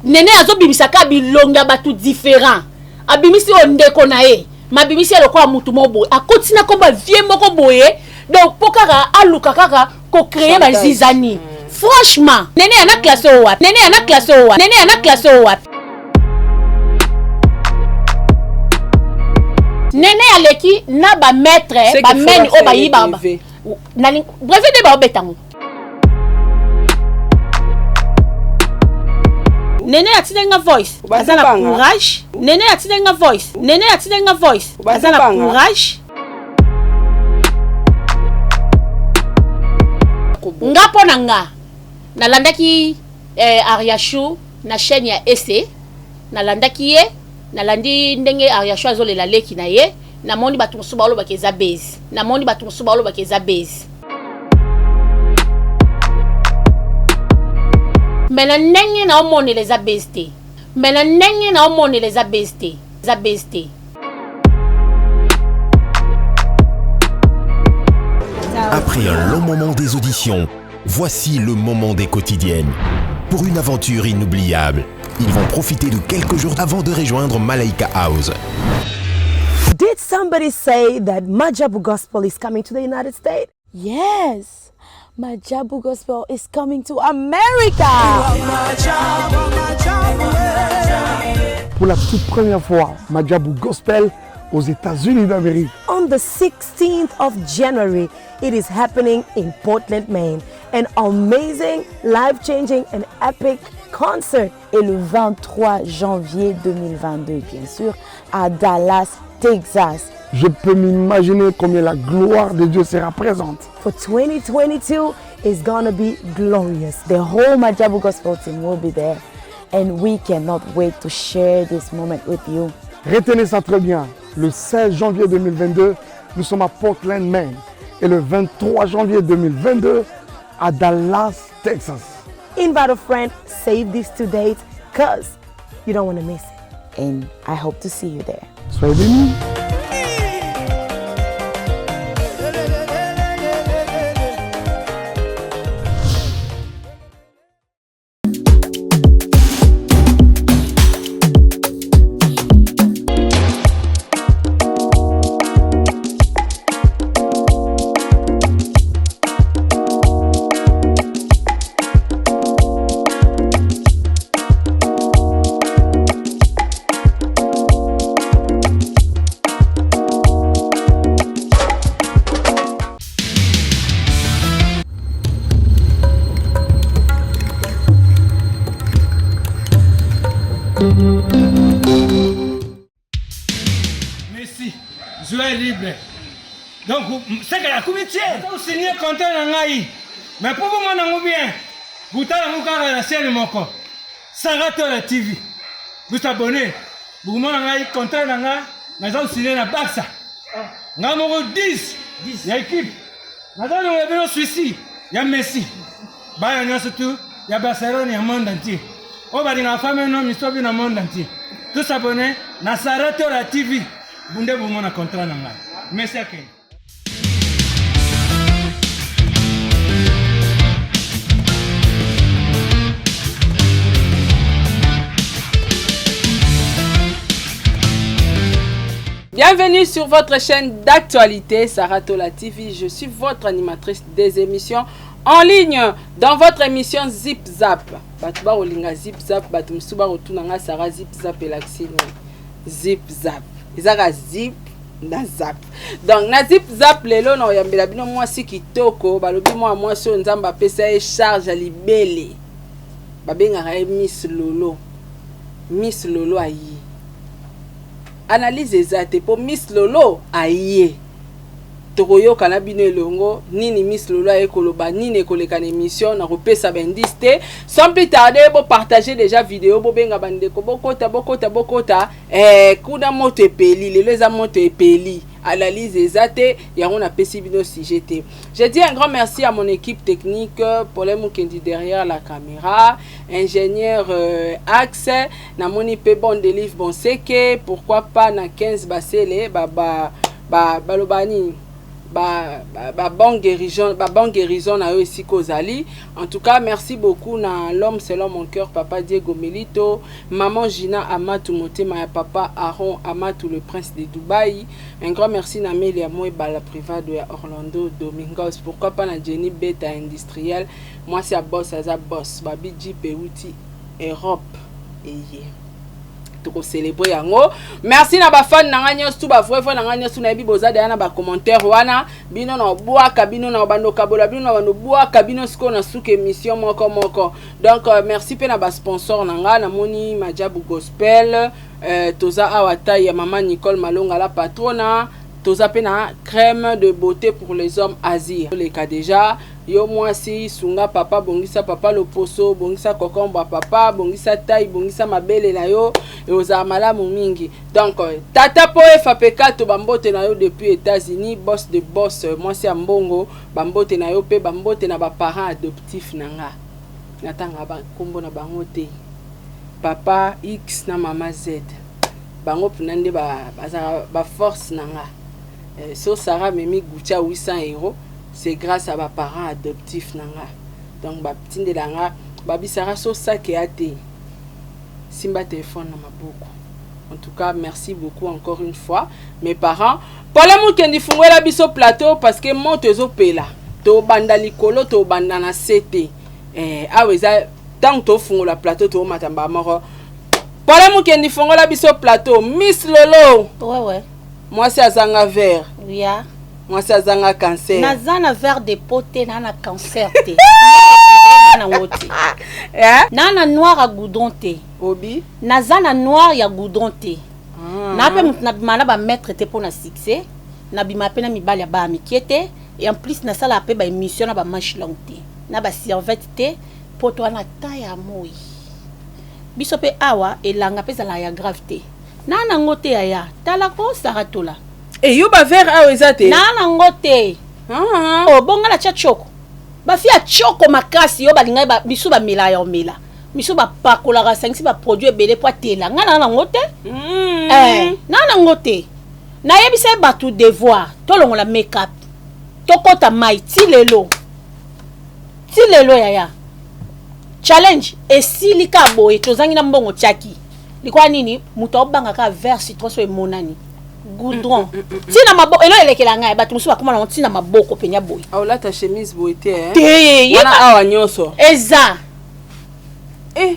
Nene azobimisa kaka bilongi ya bato différent. Abimisi oyo ndeko na ye, mabimisi ye lokola mutu moko boye, akotisi na komba vie moko boye. Donc mpo kaka aluka kaka kocréer bazizani. Franchement, Nene ya na classe oyo wapi? Nene ya na classe oyo wapi? Nene ya na classe oyo wapi? Nene aleki na bamaître bameni oyo bayibaka brevet nde baobeta yango. Nene atindeli nga voice, aza na courage. Nene atindeli nga voice, Nene atindeli nga voice, aza na courage. Nga mpo na nga nalandaki Ariachou na chaîne ya ese, nalandaki ye, nalandi ndenge Ariachou azolela leki na ye. Namoni bato mosusu baolobaka eza base, namoni bato mosusu baolobaka eza base, mais na ndenge naomonela eza base te, mais na ndenge naomonela eza base te, eza base te. Après un long moment des auditions, voici le moment des quotidiennes. Pour une aventure inoubliable, ils vont profiter de quelques jours avant de rejoindre Malaika House. Did somebody say that Majabu Gospel is coming to the United States? Yes, Majabu Gospel is coming to America. Pour la toute première fois, Majabu Gospel aux États-Unis d'Amérique. On the 16th of January, it is happening in Portland, Maine. An amazing, life-changing and epic concert. Et le 23 janvier 2022, bien sûr, à Dallas, Texas. Je peux m'imaginer combien la gloire de Dieu sera présente. For 2022 is gonna be glorious. The whole Majabu Gospel team will be there. And we cannot wait to share this moment with you. Retenez ça très bien. Le 16 janvier 2022, nous sommes à Portland, Maine. Et le 23 janvier 2022, à Dallas, Texas. Invite a friend, save these two dates, cause you don't want to miss it. And I hope to see you there. Soyez bénis. Messi, joueur libre. Donc, c'est que la comité, vous signez contrat na ngai. Mais pour vous mon bien, vous tala kaka na chaîne moko. Saratola TV. Vous abonnez. Vous mon ngai contrat na ngai, naza signé na Barça. Nga moko 10 ya équipe. Naza longola bino Suisse ya Messi. Bana nyonso tu ya Barcelone ya monde entier. Oyo balingaka femme no misobi na monde entier. Tous abonnés na Saratola TV. Bunde bomona contrat na ngai. Messi akende. Bienvenue sur votre chaîne d'actualité Saratola TV. Je suis votre animatrice des émissions en ligne dans votre émission Zip Zap. Batu ba olinga Zip Zap, batu mususu ba rotuna nga Sarah Zip Zap elakisi nini? Zip Zap. Ezaka zip na zap. Donc na Zip Zap lelo na oyambela bino mwasi kitoko, balobi mwa mwasi oyo Nzambe apesa ye charge ya libele. Babengaka ye Miss Lolo. Miss Lolo aye. Analyse eza te po Miss Lolo aye. Tokoyoka na bino elongo nini Miss Lolo aye koloba, nini ekoleka na émission, na kopesa ba indice te. Sans plus tarder, bo partager déjà vidéo, bo benga bandeko, bokota bokota bokota. Kuna moto epeli, lelo eza moto epeli. Analyse eza te, yango napesi bino sujet te. Je dis un grand merci à mon équipe technique, Paulin Mukendi derrière la caméra, ingénieur Axe, namoni pe bon délivre bon seke, pourquoi pas na 15 basele ba ba ba baloba nini? Ba, ba, ba bon guérison, ba bon guérison na yo esika ozali. En tout cas, merci beaucoup na l'homme selon mon cœur, papa Diego Milito, maman Gina Amatou Motema ya papa Aaron Amatou le prince de Dubaï. Un grand merci na Melia Mweba la privado ya Orlando Domingos. Pourquoi pas na Jenny Beta industriel, mwasi ya boss aza boss, babi Jeep euti Europe eye. Tokocelebre yango. Merci na bafan na ngai nyonso, tu ba vrai vrai na ngai nyonso, nayebi boza deya na bacommentaire wana. Bino na obwaka bino na bando kabola bino na bando bwaka bino sikoyo na suka émission moko moko. Donc merci pe na ba sponsor na ngai, namoni Majabu Gospel, toza awa taille ya mama Nicole Malonga la patrona, toza pe na crème de beauté pour les hommes Azir. Leka déjà yo mwasi sunga papa, bongisa papa loposo, bongisa kokombo ya papa, bongisa taille, bongisa mabele na yo, ozala malamu mingi. Donc tata po efa pekato bambote na yo depuis États-Unis, boss de boss, mwasi ya mbongo, bambote na yo pe bambote na ba parents adoptifs na nga. Natanga ba kombo na bango te. Papa X na mama Z. Bango puna nde ba bazala ba force na nga. So Sarah memi Gucci à 800 €, c'est grâce à ba parents adoptifs na nga. Donc ba tindela nga babi Sarah so sac ya te. Simba téléphone na maboko. En tout cas, merci beaucoup encore une fois mes parents. Paul Mukendi fungola biso plateau parce que moto ezopela. To banda likolo, to banda na CT. Awa eza tant to fungola plateau to matamba moko. Paul Mukendi fungola biso plateau. Miss Lolo. Ouais ouais. Moi c'est azanga vert. Yeah. Moi c'est azanga cancer. Naza na vert de peau te na na cancer te. Na ngoti. Eh? Na na noir à goudron te. Obi. Naza na noir ya goudron te. Na pe mutu na bima na ba maître te pona succès. Na bima pe na mibali ya ba amitié te. Et en plus na sala pe ba émission na ba manche longue te. Na ba serviette te poto na ta ya moi. Biso pe awa elanga pe zala ya grave te. Na nango te ya tala ko Saratola. E yo ba verre awa eza te. Na nango te. Oh bonga na tia choko. Ba fi ya choko makasi yo balinga ba biso ba mela ya mela. Miso ba pakolaka sangisi ba produit ebele po atela. Nga na nango te. Na nango te. Nayebisa bato devoir tolongola make-up. Tokota mai ti lelo. Ti lelo yaya. Challenge esili ka boye tozangi na mbongo tiaki. Likwa nini moto obanga ka vert citron so emonani. Goudron. Tina maboko elo elekela ngai bato mosusu bakoma nango tina maboko penya boye. Aolata chemise boye te eh. Te, Wana awa nyonso. Eza. Eh.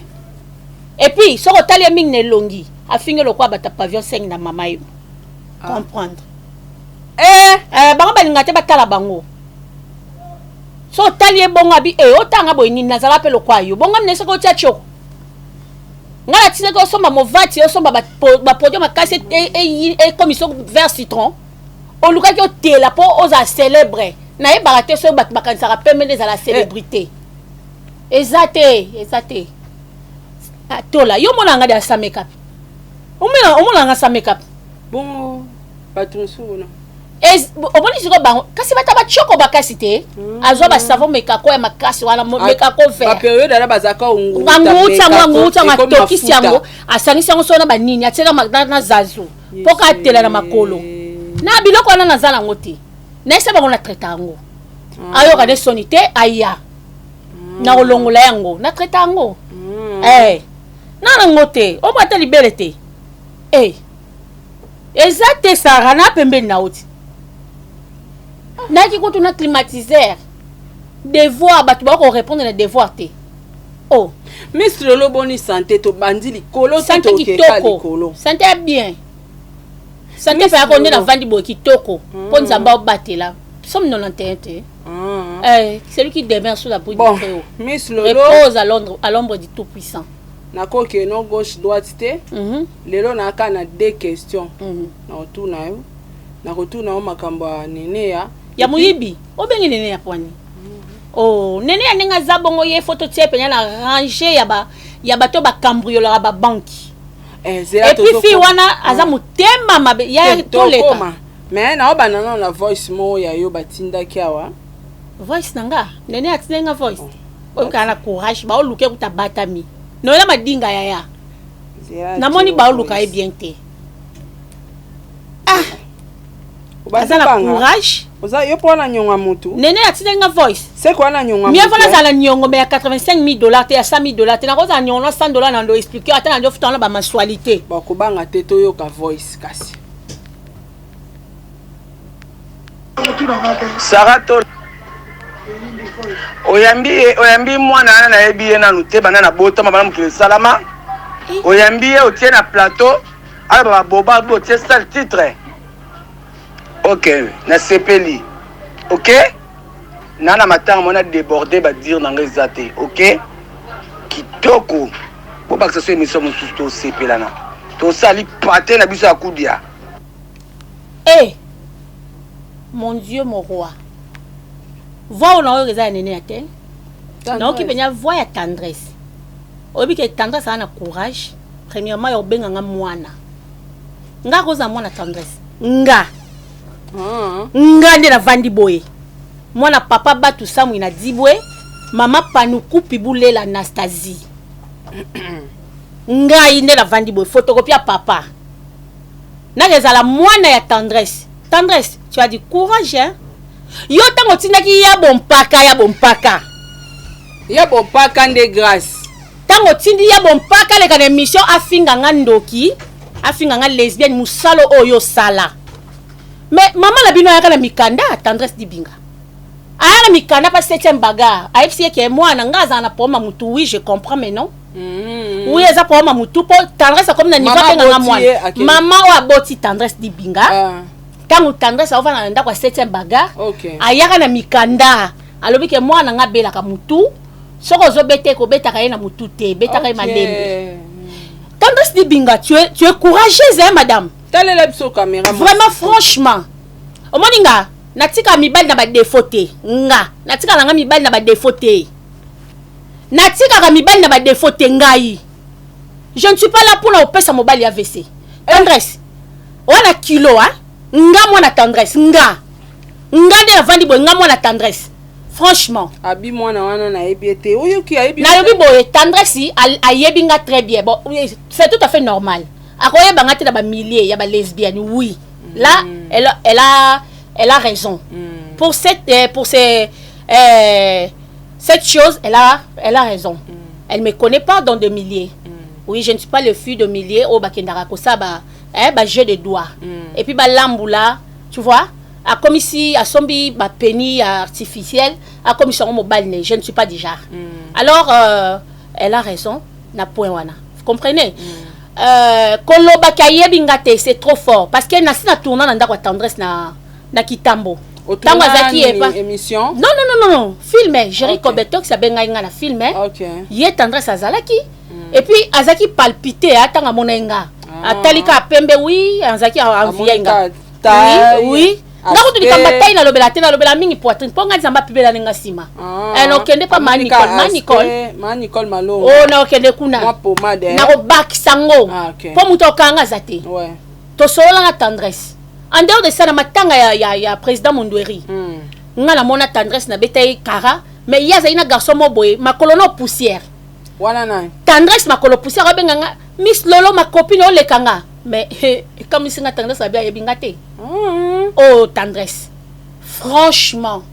Et puis soko otali ye mingi na elongi afingi lokola bato ya pavillon 5 na mama yo. Comprendre. Eh. Bango balinga te batala bango. So otali ye bongo abi otanga boye nini nazala pe lokola yo. Bongo mne soko otia choko. Nga na tinaki osomba movati, osomba ba produit makasi ekomi so vert citron. Olukaki otela po oza célèbre. Nayebaka te soki bato bakanisaka pembe nde ezala célébrité. Eza te, eza te. Tola, yo mona nga de asa make-up. Omona nga sa make-up. Bongo bato mosusu wana. Omoni sikoyo bango kasi bata batioko bakasi te. Azwa ba savon mekako ya makasi wana, mekako vert. Ba période ala bazaka onguta Anguta yango, mekako, anguta yango, ekomi atokisi mafuta. yango, asangisi yango sona ba nini, atie na zazu. Po ka atela na makolo. Na biloko wana naza nango te. Nayesa bango na traiter yango. Ayoka de soni te, aya. Na kolongola yango, na traiter yango. Na nango te, obata libele te. Eza te Sarah na pembeni na oti. Naki kutu na climatiseur. Devoir bato ba ko répondre na devoir te. Oh. Miss Lolo boni santé to bandi likolo te Santé to keka kitoko. likolo. Santé ya bien. Santé Miss pa yako nde na Lolo. vandi boye kitoko. Po Nzambe obatela. Psaume 91 te. Celui qui demeure sous l'abri du Bon, Très-Haut. Miss Lolo. Repose à l'ombre du Tout-Puissant. Nakoke no gauche droite te. Lelo na ka na deux questions. Na otuna yo. Na kotuna yo makambo ya nene ya. Ya moyibi. Obengi nene ya pwani. Oh, nene ya ndenge aza bongo ye photo tie penya na ranger ya ba ya bato ba cambriolera ba banque. Zela Et puis tozo fille ko- wana aza motema mabe ya Te, toleka. tokoma. Mais na obana na la voice mo ya yo batindaki awa. Voice na nga, nene atinda nga voice. Oyo kana courage ba oluke kuta batami. Noela madinga ya ya. Zela Namoni tio ba oluka ye voice. bien te. Ah. Obandi Aza na banga. courage. Oza yo mpo wana nyongo ya mutu. Nene atindeli nga voice. Seko wana nyongo ya mutu. Mieux valait azala nyongo mais ya 85 000 dollars te ya 100 000 dollars te nakozala nyongo na 100 dollars na ndo expliquer ata na ndo futa wana ba mensualité. Bon kobanga te toyoka voice kasi. Sarah Tola oyambi ye oyambi mwana wana nayebi ye nanu te banda na botama banda mokili esalama eh. oyambi ye otie na plateau aloba baboba otie sale titre Ok, nasepeli. Ok? Na na matanga mwana débordé ba dire na nga eza te. Ok? Kitoko. Bobakisa so émission mosusu tosepelana. Tosali pate na biso ya kudia. Eh! Mon Dieu, mon roi. Voix oyo naoyoka eza ya nene ya te. Nayoki mpenza voix ya tendresse. Oyebi ke tendresse aza na courage. Premièrement ya kobenga nga mwana. Nga akozala mwana tendresse nga ah. Nga nde navandi boye mwana papa batu samwi na dibwe mama panukupi bulela anastasie ngai nde navandi boye photocopie ya papa naka ezala mwana ya tendresse. Tendresse, tu as du courage hein? Yo ntango otindaki ya bompaka ya bompaka ya bompaka nde grâce Ntango otindi ya bompaka aleka na émission afinga nga ndoki, afinga nga lesbienne, mosala oyo osala. Mais mama na bino ayaka na mikanda, Tendresse Dibinga aya na mikanda pa 7e bagarre, ayebisi ye ke mwana nga azala na problème ya mutu. Oui, je comprends mais non. Oui, eza problème ya mutu po Tendresse akomi na niveau abenga nga mwana. Mama oyo aboti Tendresse Dibinga, ntango Tendresse aovanda na ndako ya 7e bagarre, ayaka na mikanda, alobi ke mwana nga abelaka mutu, soki ozobeta ye kobetaka ye na mutu te, betaka ye malembe. Tendresse Dibinga, tu es courageuse hein madame. Talela biso caméra. Vraiment franchement. Omoni nga natika mibali na ba défaut te. Nga natika na nga mibali na ba défaut te. Natikaka mibali na ba défaut te ngai. Je ne suis pas là pour na opesa mobali AVC. Tendresse. Wana kilo hein. Nga mwana tendresse nga. Nga nde navandi boye nga mwana tendresse. Franchement. Abi mwana wana nayebi ete oyoki ayebi. Nalobi boye tendresse ayebi nga très bien. Bon, c'est tout à fait normal. Akoyeba nga te na ba milliers ya ba lesbiennes. Oui. Là, elle a raison. Pour cette chose, elle a raison. Elle me connaît pas dans des milliers. Oui, je ne suis pas le fille de milliers oyo bakendaka kosala ba hein, ba jeu de doigts. Et puis ba lamboula, tu vois? Akomisi asombi ba pénis artificiel, akomisi yango mobali ne, je ne suis pas du genre. Alors elle a raison na point wana. Vous comprenez? Kolobaki ayebi nga te, c'est trop fort parce que nasi na tourna na ndako ya tendresse na Kitambo ntango azalaki epa émission. Non, non, non, non, non, film Jerry Kobetox abengai nga na film. Ye tendresse azalaki et puis azalaki palpité ntango amonai nga, atali kaka pembe. Oui, azalaki envie nga. Oui, nga kutu likambo atai nalobela te, nalobela mingi poitrine mpo nga Nzambe apibelani nga nsima. Nakokende mpa ma Nicole, ma Nicole. Ma Nicole Malongo. O nakokende kuna, nakobakisa ngo mpo moto akanga aza te. Tosolola na tendresse. En dehors de ça, na matanga ya président Mondweri, nga namona tendresse, nabeta ye kara, mais ye azali na garçon mo boye, makolo no poussière. Wana nani? Tendresse, makolo poussière, abenga nga Miss Lolo, ma copine, oleka nga. Mais ekamwisi nga, tendresse abi ayebi nga te. Oh tendresse, franchement,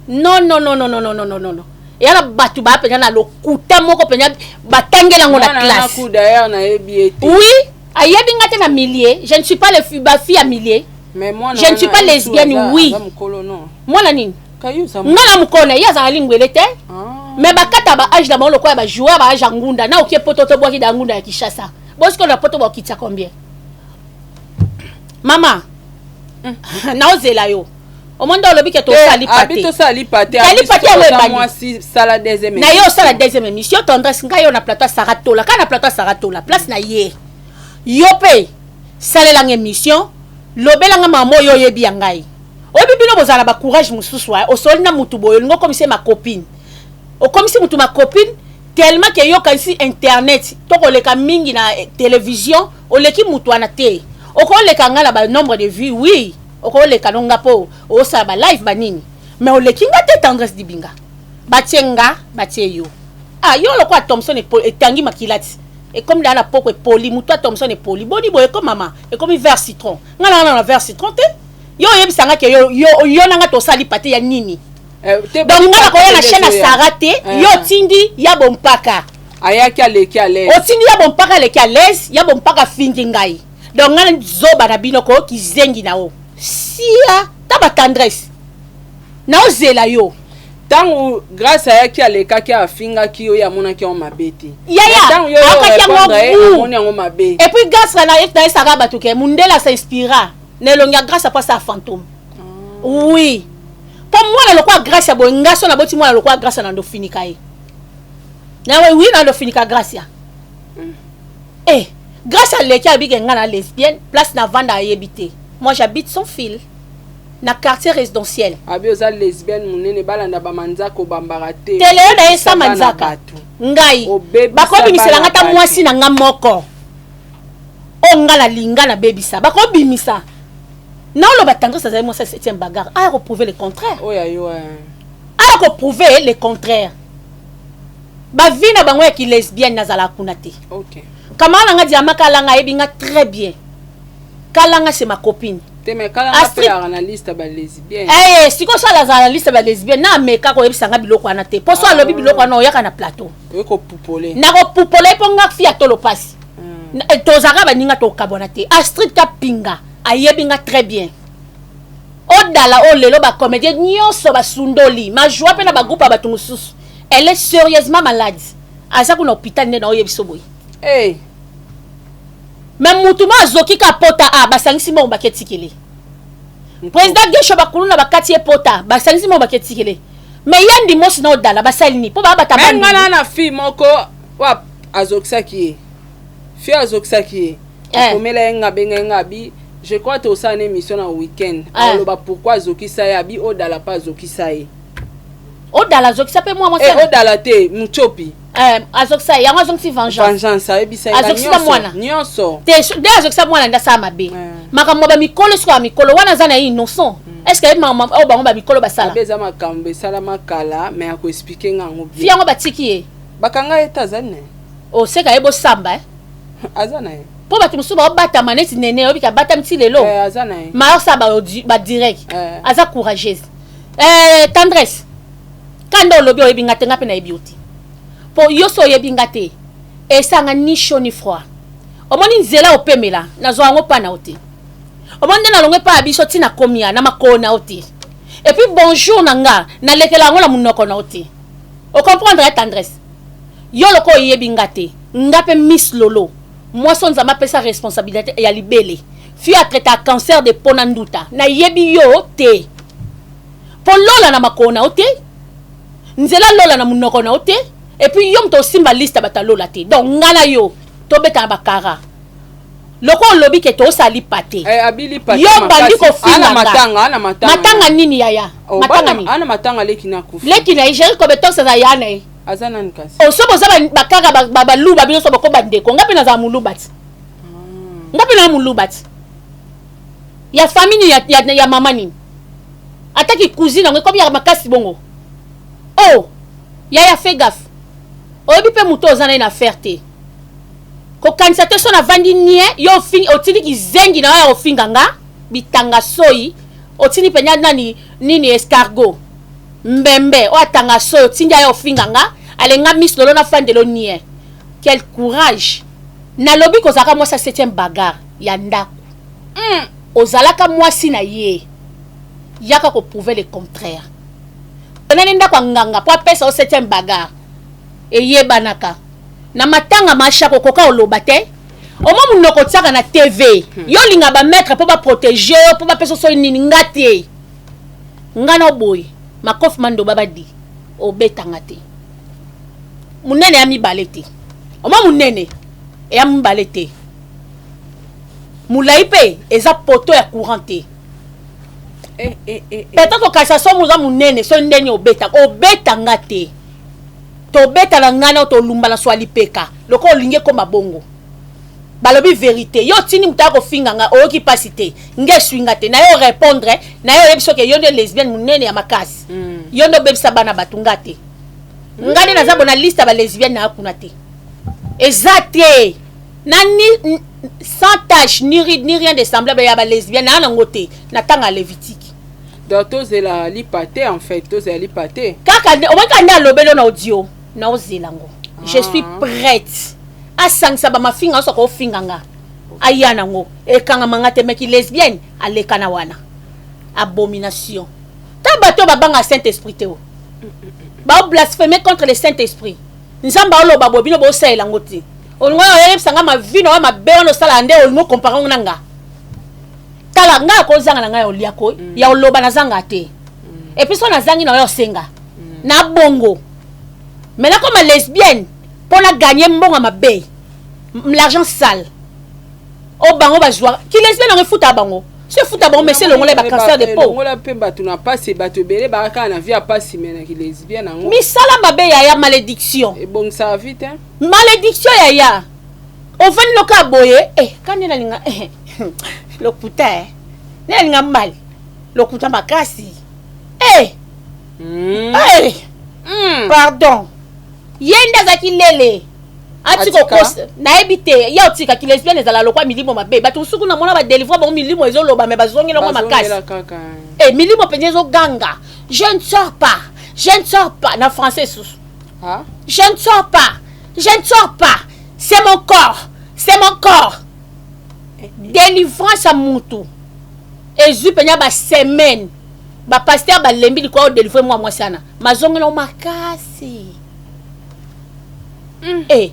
non, non, non, non, non, non, non, non, non, non. Eya na bato baya mpenza na lokuta moko mpenza, batangeli yango na classe. D'ailleurs nayebi ye te. Oui, ayebi nga te na millier. Je ne suis pas le bafille ya millier. Mais mwana Je ne suis pas lesbienne. Oui, mwana nini? Nga na mokolo na ye azala lingwele te, mais bakata ba âge na bango lokola bajoueur ba âge ya ngunda na okie poto tobwaki da ngunda ya Kinshasa. Bosiko na poto bakokitisa combien? Mama, naozela yo, omoni nde olobi ke tosali pate. Tosali pate. Pate yango ebandi sala deuxième. Na ye osala deuxième émission. Tendresse, ngai yo na plateau ya Sara Tola, kaka na plateau ya Sara Tola, place na ye, yo mpe salelanga émission, lobelanga mama oyo oyebi ya ngai. Oyebi bino bozala na bacourage mosusu. Osoli na mutu boye, olingi okomisa ye ma copine, okomisi mutu ma copine tellement ke yokanisi internet to koleka mingi na télévision, oleki mutu wana te. Okoleka ngai na banombre de vues, oui, okoleka no nga mpo osala balive banini, mais oleki nga te. Tendresse Dibinga, batie nga, batie yo. Ah, yo lokola Thomson etangi makila ti ekomi daa na poko epoli, motu ya Thomson epoli boni boye, ekomi mama, ekomi vert citron. Nga na wana na vert citron te. Yo oyebisa nga ke yo, yo, yo na nga tosali pate ya nini? Eh, te, Donc nga nakoya na chaîne ya ezoya. Sarah te, Eh. yo otindi ya bompaka. Ayaki aleki à l'aise. Otindi ya bompaka aleki à l'aise, ya bompaka afingi ngai. Donc nga zoba na bino ko kizengi na o. Sia ta ba tendresse. Na ozela yo. Ntango Grâce ayaki alekaki afingaki yo, ye amonaki yango mabe te. Yaya, Ntango yo ayokaki yango répondre ye, goût. amoni yango mabe. Et puis Grâce na na esaka bato ke mundele s'inspira na elongi ya Grâce apo asa fantôme. Oui. Po mwana lokola Grâce ya boye nga so naboti mwana lokola Grâce na ndofinika ye. Na oui, oui na ndofinika Grâce ya. Eh, Grâce aleki abike nga na lesbienne, place na vanda ayebi te. Moi j'habite sans fil. Na quartier résidentiel. Abi oza lesbienne monene, balanda bamanzaka obambaka te. Teleo na ye Obebisa sa bana manzaka. bato. Ngai. Obebisa Bakobimisela nga ta bana mwasi bato. na nga moko. Oyo nga nalinga nabebisa. Bakobimisa. Na oloba tendresse azali mwasi ya septième bagarre. Aya koprouver le contraire. Oyo ayo, eh. Aya koprouver le contraire. Ba vie na bango ya ki lesbienne nazala kuna te. Ok. Camarade na nga Diama Kalanga ayebi nga très bien. Kalanga c'est ma copine. Te mais Kalanga Astrid pe azalaka na liste ya ba lesbienne. Eh, sikoyo so azala na liste ya ba lesbienne, na ameka koyebisa nga biloko wana te. Po so alobi biloko wana oyaka na plateau. Oye kopupole. Na kopupole po nga fille ya tolo pasi. Tozalaka baninga tokabwana te. Astrid Kapinga ayebi nga très bien. Odala oyo lelo ba comédien nyonso basundoli, majua pe na ba groupe ya bato mosusu. Elle est sérieusement malade. Aza kuna hôpital nde na oyebi so boye. Hey. Mais mutu mo azoki ka pota a basangisi mbongo baketikele. Président Gesho bakuluna bakati ye pota basangisi mbongo baketikele. Mais yandi mosi na odala basali ni po ba bata Mais bandu. nga na na fille moko wa azokisaki ye. Fille azokisaki ye. Eh. Akomela ye nga benga ye nga abi je crois que osala na émission na week-end. Eh. Aloba pourquoi azokisa ye abi odala pa azokisa ye. Odala azokisa pe mwa mwasi. Eh, odala te Mutsopi. Eh, azokisa ye, yango azongisi vengeance. Vengeance ayebisa ye nga Azokisa nyonso, mwana. nyonso. Te, nde azokisa mwana nde asala mabe. Eh. Makambo ba mikolo sikoyo ya mikolo wana aza na ye innocent. Est-ce que ayebi makambo oyo bango ba mikolo basala? Mabe eza makambo esalama kala, mais ako expliquer nga yango bien. Fille yango batiki ye. Bakanga ye te, azali na ye. Oseka ye bosamba, eh? Aza na ye. Po bato mosusu baobatama neti nene, oyebi ka batami ti lelo. Eh, aza na ye. Ma osala ba direct. Eh. Aza courageuse. Eh, tendresse. Kanda olobi oyebi nga te, nga pe nayebi yo te. Po yo so oyebi nga te, esanga ni chaud ni froid. Omoni nzela opemela, nazwa yango pa na yo te. Omoni nde nalongwe pa ya biso ti na komia na makolo na yo te. Et puis bonjour na nga, nalekela yango na monoko na yo te. O comprendre hein, tendresse? Yo loko oyebi nga te, nga pe Miss Lolo, mwasi oyo Nzambe apesa responsabilité ya libele. Fille a traita cancer de peau na nduta, nayebi yo te. Po lola na makolo na yo te, nzela lola na monoko na yo te, et puis yo moto osimba liste ya bato ya lola te. Donc nga na yo tobeta na bakara. Loko olobi ke tosala lipa te. Eh, abi lipa te Yo bandi makasi. kofinga Ana nga. matanga, ana matanga. Matanga nini yaya? Oh, Matanga bana- nini? Ana matanga leki na kufi. Leki na ye Jerry Kobetos aza ya na ye. Aza nani kasi? Oh, so boza bakaka baluba bino so boko bandeko. Nga pe nazala muluba ti. Nga pe na muluba ti. Ya famille ya, ya, ya mama nini? Ata ki cousine yango ekomi ya makasi bongo. Oh, yaya fais gaffe. Oyebi pe moto oza na ye na affaire te. Kokanisa te so navandi nie, yo otindi kizengi na yo ya kofinga nga, bitanga soyi, otindi penya nani nini escargot. Mbembe oyo atanga soyi otindi ya kofinga nga, alenga Miss Lolo na fandelo nie. Quel courage. Nalobi kozalaka mwasi ya 7e bagarre ya ndako. Ozalaka mwasi na ye. Yaka ko prouver le contraire. Nani ndako ya nganga po apesa yo 7e bagarre. Eyebanaka. Na matanga masha kokoka oloba te. Omo munoko tiaka na TV. Yo linga ba maître po ba protéger yo po ba pesa so nini nga te. Nga na boy makofi mando baba di obetanga te. Munene ya mibale te. Omo munene ya mibale te. Mulai pe eza poto ya courant te. Eh, eh, eh, eh. Peut-être okasa so moza munene so ndeni obeta obeta nga te. Tobeta na nga na tolumba na swali peka. Loko olingi ekoma bongo. Balobi vérité. Yo tini mutu akofinga nga oyoki pasi te. Nge swinga te. Na yo répondre, na yo yebi soki yo nde lesbienne munene ya makasi. Yo nde obebisa bana batu nga te. Nga nde naza bona liste ya ba lesbienne na kuna te. Eza te. Na ni sans tache ni ride ni rien de semblable ya ba lesbienne na nango te na tanga Lévitique. Donc tozela lipa te en fait, tozela lipa te. Kaka omoni kaka nde alobeli na audio na ozela ngo. Je suis ah. prête. Asangisa ba mafinga nyonso akofinga nga. Aya nango ekangama nga te meki lesbienne aleka na wana. Abomination. Ta bato babanga Saint Esprit te o. Ba blasphémer contre le Saint Esprit. Nzambe aoloba boye bino bosalela yango te. Olingo oyebisa nga mavi na oyo mabe wana osala nde olingo compare yango na nga. Tala nga akozanga na nga ya olia ko mm. ya oloba nazanga te. Mm. Et puis so nazangi na oyo osenga. Mm. Na bongo. Mais nakoma lesbienne mpo na gagner mbongo mabe. L'argent sale. O bango bazwa ki lesbienne yango efuta bango. So efuta bango mais se longola ba cancer de peau. Longola mpe bato na pasi bato ebele baka kaka na vie ya pasi mais na ki lesbienne yango. Misala mabe yaya malédiction. Ebongisaka vie te. Malédiction yaya. Ovandi loka boye eh kani nalinga eh lokuta eh. Ne nalinga mbali. Lokuta makasi. Eh. Mm. Eh. Mm. Pardon. Ye nde azalaki lele. Ati kokosa nayebi te ye otikaki lesbienne ezala lokwa milimo mabe bato mosusu kuna mona badelivre bango milimo ezoloba me bazongela ngo makasi e milimo mpenza ezoganga je ne sors pas je ne sors pas na français susu ah? je ne sors pas je ne sors pas c'est mon corps c'est mon corps délivrance ya mutu ezwi mpenza basemaine bapaster balembi likolo odelivre mwa mwasi wana mazongela makasi mm. eh,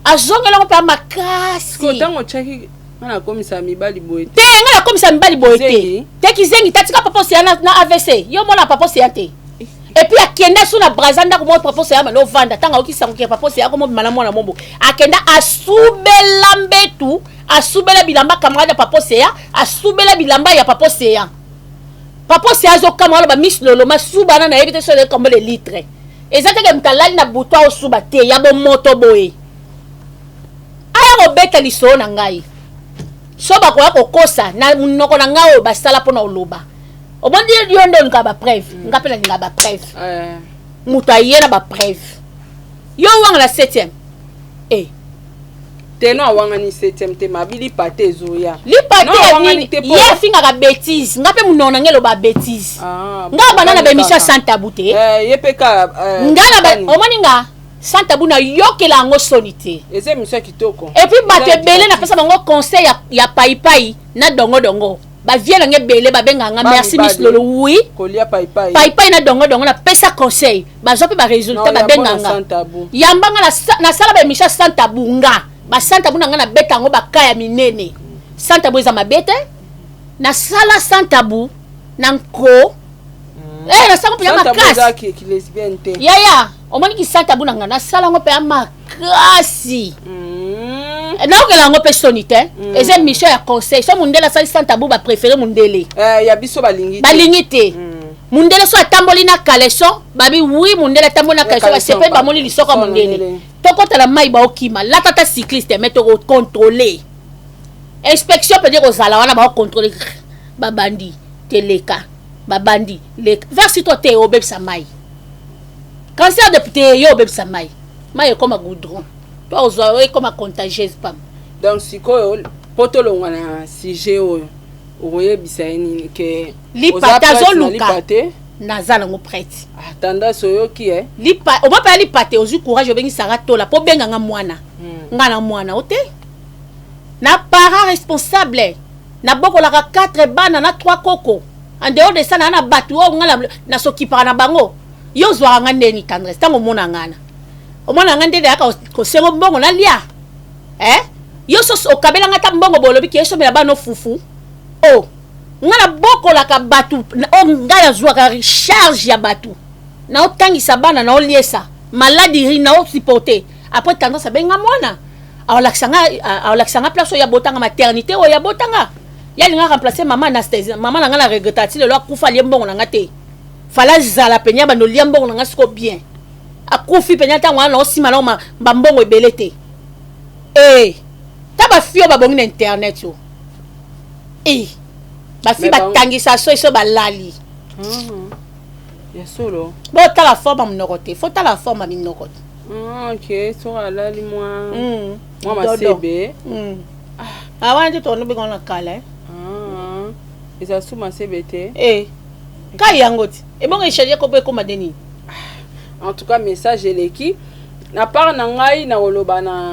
azongelango mpe makasi ntango otyaki nga nakomisa mibali boye te nga nakomisa mibali boye te te kizengi tatika papa oseya na, na avc yo mona papa oseya te epuis akenda so na braza ndako moko papa oseya banda ovanda ntango ayoki sango ke papa oseya komobima na mwana mombo akenda asubela mbetu asubela bilamba camarade ya papa oseya asubela bilamba ya papa oseya papa oseya azokamwa aloba miss lolo masuba na nayebi te so ezali kombo le litre Eza te ke moto alali na butu aosuba te ya bomoto boye aya kobeta lisolo na ngai so bakoya kokosa na monoko na ngai oyo basala mpo na oloba omoni yo nde olingaka bapreuve mm. nga mpe nalingaka bapreuve eh. moto aye na bapreuve yo wanga na 7e eh. teno awangani 7e te mabi lipa te ezoya lipa te nini ye afingaka bétise nga mpe monoko na ngai eloba bétise ah, nga banda na baémission sans tabou te eh, ye mpe ka eh, nga na omoni nga sans tabou nayokela yango soni te eza émission ya kitoko et puis bato ebele napesa bango conseil ya, ya paipai na dongodongo bavie na nga ebele babengaka nga merci miss lolo oui kolia paipai paipai na dongodongo napesa conseil bazwa mpe baresultat babenga nga yamba nga nasala baémission sans tabou nga ba sans tabou na nga nabeta yango baka ya minene sans tabou eza mabe te nasala sans tabou na nko mm. eh, nasala mpenza makasi yaya omoni ki sans tabou na nga nasala yango mpenza makasi mm. naokela yango mpe soni te mm. eza émission ya conseil so mondele asali sans tabou bapréféré mondele eh, ya biso balingi balingi te mundele so atamboli na caleçon babi oui mundele atamboli na caleçon basepeli bamoni lisoko ya mundele tokota na mai baokima lata ta cycliste mais tokocontrole inspection mpenza ekozala wana baocontrole babandi teleka babandi leka versi to te obebisa mai cancer de te yo obebisa mai mai ekoma goudron to ozwa ekoma contagieuse pam donc sikoyo mpo tolongwa na sujet oyo okoyebisa ye nini ke lipate azoluka naza nango prête ah, tendance oyoki eh? lipa omapaya lipate ozwi courage obengi sara tola mpo obenga nga mwana hmm. nga na mwana o te na parent responsable nabokolaka 4 bana na 3 koko en dehors de ça naa na bato oyo nga nasokipaka na bango yo ozwaka nga ndeni tendresse ntango omona nga na omona nga nde nayaka kosengo mbongo nalia eh? yo soso okabela nga ata mbongo bolobi ke esomela bana fufu o oh. nga nabokolaka bato o oh, nga nazwaka charge ya bato naotangisa bana naoliesa maladi ri naosupporte après tendance abenga mwana aolakisa nga aolakisa nga place oyo abotanga maternité oyo abotanga ye alinga remplacer mama Anastasie mama na nga na regretta ti lelo akufa alie mbongo na nga te fala azala pene ya bando lia mbongo na nga siko bien akufi pene ntango wana naosima nao bambongo ebele te ee ta bafi oyo babongi na internet yo ee bafi batangisa so eso balali ah, ya solo botala forme ya monoko te fotala forme ya minoko te. Ah, ok, soki alali mwa mwa masebe. Ah, wana te tokonobenga na kala eh. Ah, eza su masebe te. Eh. Kai yango ti. Ebongo echange kombo ekoma nde nini? En tout cas, message eleki na part na ngai. Na koloba na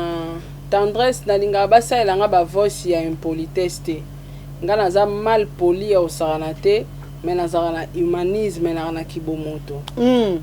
Tendresse, nalingaka basalela nga bavoice ya impolitesse te. Nga naza mal poli ya kosakana te, mais nazalaka na humanisme, naka na kibomoto.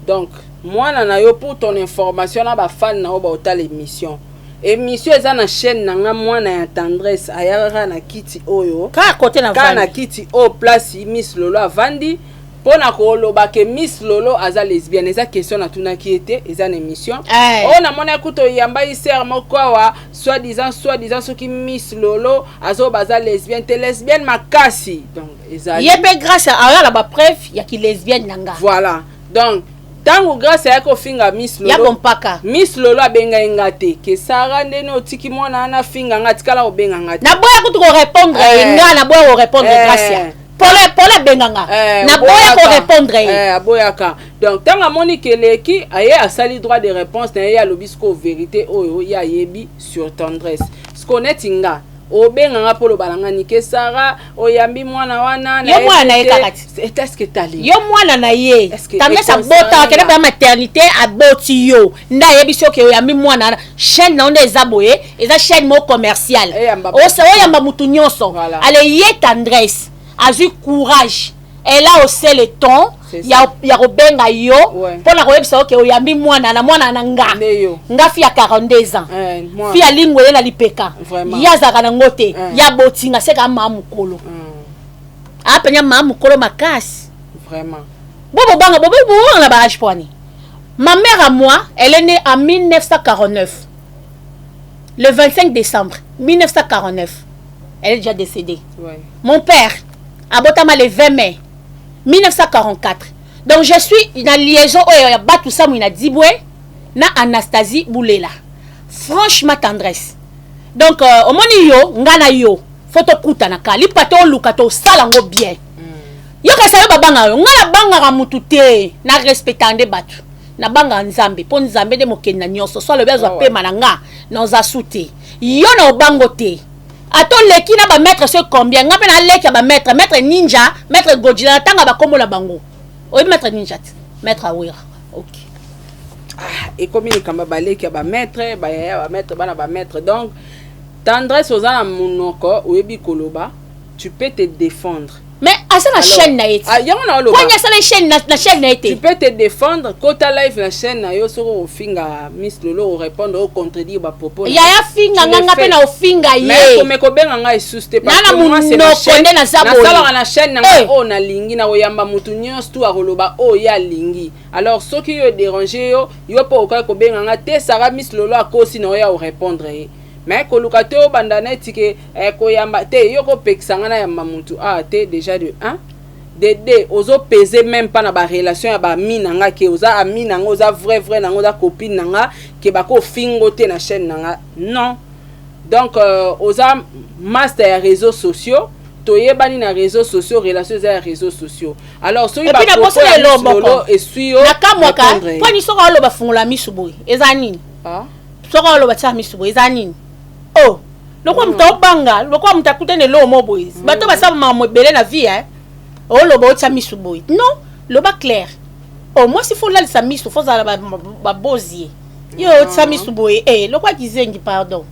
Donc mwana na yo, pour ton information na bafan na yo baotala émission, émission eza na chaîne na nga. Mwana ya Tendresse ayaka kaka na kiti oyo. Kaka kote na kaka na kiti oyo, place Miss Lolo avandi, mpo na koloba ke Miss Lolo aza lesbienne. Eza question natunaki ye te, eza na émission. Oyo namonaki kuta oyamba iser moko awa, soi-disant soi-disant soki Miss Lolo azoba aza lesbienne te, lesbienne makasi. Donc ezali ye mpe Grâce aya na bapreuve ya kilesbienne na nga. Voilà, donc ntango Grâce ayaki kofinga Miss Ya Lolo, bompaka. Miss Lolo abengai nga te ke Sara ndeni otiki mwana wana afinga nga, atikala kobenga nga te. Naboya kutu korépondre ye. Nga naboya korépondre. Grâce pole pole abenga nga. Naboya aboyaka. Korépondre ye. Aboyaka. Donc ntango amoni ke eleki, aye asali droit de réponse na ye. Ye alobi sikoyo vérité oyo ye ayebi sur Tendresse. Sikoyo neti nga, obenga nga mpo oloba na nga nike Sara oyambi mwana wana. Yo mwana na ye kaka ti. Est-ce tali Yo mwana na ye. Est-ce que Tendresse econcerné abota, akende nga? mpe ya maternité, aboti yo nde ayebi soki oyambi mwana wana. Chaîne na yo nde eza boye, eza chaîne moko commerciale. Eyamba Oyamba mutu nyonso. Voilà. Ale ye Tendresse azwi courage, elle a haussé le ton C'est ya, ça. ya kobenga yo mpona koyebisa oke oyambi mwana na mwana na nga. Nde yo. Nga fi ya 42 ans. Mwana. Fi ya lingwele na lipeka. Vraiment. Ye azalaka nango te. Eh. Ye abotinga seka maa mokolo, apenya maa mokolo makasi. Vraiment. Bo bobanga, bo bobanga na baage poani. Ma mère à moi, elle est née en 1949, le 25 décembre 1949. Elle est déjà décédée. Mon père abotama le 20 mai 1944. Donc je suis na liaison oyo ya batu samwi na Dibwe na Anastasie Bulela. Franchement Tendresse, donc omoni yo, nga na yo fo tokutana ka lipa, toluka tosala yango bien. Yo kasi yo babangaka yo, nga nabangaka mutu te, na respectaka nde bato, nabangaka Nzambe, mpo Nzambe nde mokeli na nyonso. So alobi azwa pema na nga na oza su te, yo na obango te. Ata oleki na bamaître so combien, nga mpe naleki ya bamaître, maître Ninja, maître Godila, natanga bakombo na bango. Oyebi maître Ninja te, maître Awira, ok. Ekomi likambo ya baleki ya bamaître, bayaya bamaître, bana bamaître. Donc Tendresse, oza na monoko, oyebi koloba, tu peux te défendre. Mais aza na Alors, chaîne na ye ti. Ah, yango na oloba. Kwani asala chaîne na chaîne na ye te. Tu peux te défendre, kota live na chaîne na yo, soki ofinga Miss Lolo, orépondre, ocontredire bapropos. Yaya, finga nga, nga mpe na ofinga ye. Mais kome kobenga ngai lisusu te. Na na monoko nde naza boye. Nasalaka na chaîne na ngai oyo nalingi, na koyamba motu nyonso tu akoloba oyo ye alingi. Alors soki yo dérange yo, yo mpo okoki kobenga nga te Sara, Miss Lolo akosi na oya orépondre ye. Mais koluka te obanda neti ke koyamba te, yo kopekisa nga nayamba motu awa te. Déjà de 1, de 2, ozopese même pas na barelation ya baami na nga, ke oza ami na nga, oza vrai vrai na nga, oza copine na nga, ke bakofingo te na chaîne na nga, non. Donc oza master ya réseaux sociaux, toyebani na réseaux sociaux, relation eza ya réseaux sociaux. Alors soki Et puis na bapropos bosala ya eloko Miss Lolo moko. esui yo, Nakamwaka répondre ye. mponi soki oloba fungola misu boye, eza nini? Ah? Soki oloba tia misu boye, eza nini? O lokola moto aobanga, lokola moto akutani eloko mo boye. Bato basala makambo ebele na vie, eh. Oloba otia misu boye, non, loba clair. O mwasi fo olalisa misu, fo ozala babozi ye, yo otia misu boye, eh, lokola kizengi, pardon.